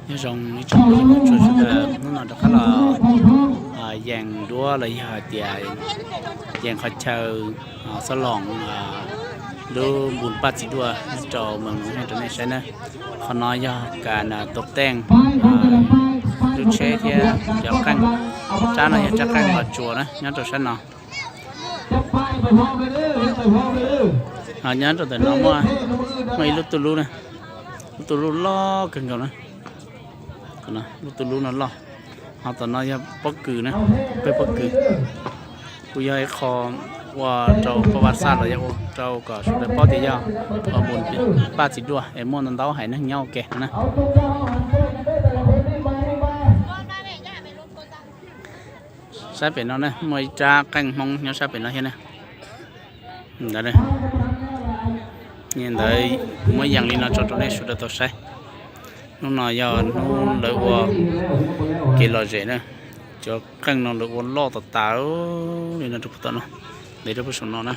Nyob zoo ib tsoom phooj ywg txhua tus, hnub no rov qab los yees duab los yog hais tias yees qhov chaw xob loos lub npus paj txiv duaj nyob rau Moos Noov Heej rau nej saib na. Qhov no yog kas tus qeej, lub tsheb thiab cov qeej. Rab no yog rab qeej los tsuas na nyob rau sab no. Nyob rau ntawm no muaj ib lub tuj lub na, lub tuj lub loj kawg nkaus na. Lub tuj lub no loj, ho tom no yog pob kws na, peb pob kws. Kuj yog ib qho ua rau poj vaj xaj los yog ua rau kom sawv daws paub tias yog ua npus paj txiv duaj es muaj ntau ntau haiv neeg nyob ua ke no na. Saib pem no na, muaj ib rab qeej Hmoob nyob sab pem no thiab na. Ntawd, ntawd kuv muab yees li no tso rau nej sawv daws tau saib. Hnub no yog hnub lawv ua kev lom zem na. Cov qeej no lawv ua loj tas tas li no rau puag tom no, ntev rau puag saum no na.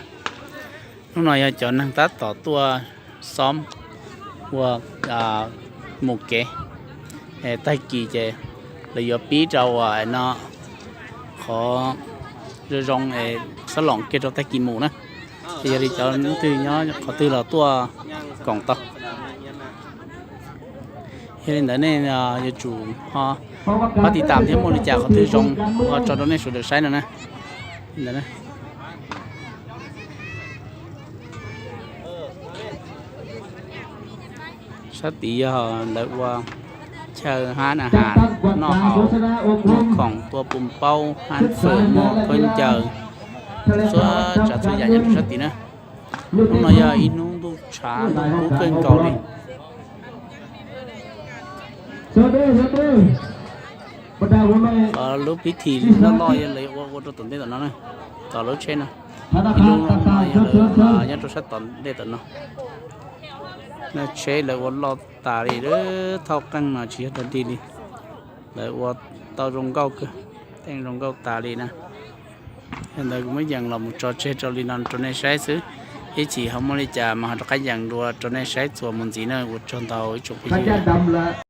Hnub no yog cov neeg tab tom tuaj xob ua mus kev. Tag kis ces lawv yuav pib rau uas no qhov zoo zoo es xob loos kiag rau tag kis mus na. Ces yog li cov leej twg nyob qhov twg los tuaj koom tau. Yog li ntawd nej yuav tsum ho pab tiv tam thiab muaj li cas qhov twg zoo ho tso rau nej sawv daws saib no na. Ntawd na. Sab tid yog lawv ua chaw hab na has noj haus, muaj khoom tua pum paub hab fawm muaj khaub ncaws, txhua tsav txhua yam nyob rau sab tid na. Hnub no yog ib hnub ntuj tshav ntuj kub kawg nkaus li. Lub pib thim loj loj yog lawv ua ua rau tom ntej tom no na, tom lub tsheb no. Ib lub no yog lawv nyob rau sab tom ntej tom no. Tsheb lawv ua loj tas li, thauj qeej no tsis yog dog dig li. Lawv ua tau zoo nkauj kawg, teej zoo nkauj tas li na. Yog ntawd kuv muab yees los mus tso tseg rau li no rau nej saib xwb. Ib chim ho muaj li cas mas ho rov qab yees dua rau nej saib txuas mus ntxiv na. Ua tsaug ntau ib tsoom phooj ywg.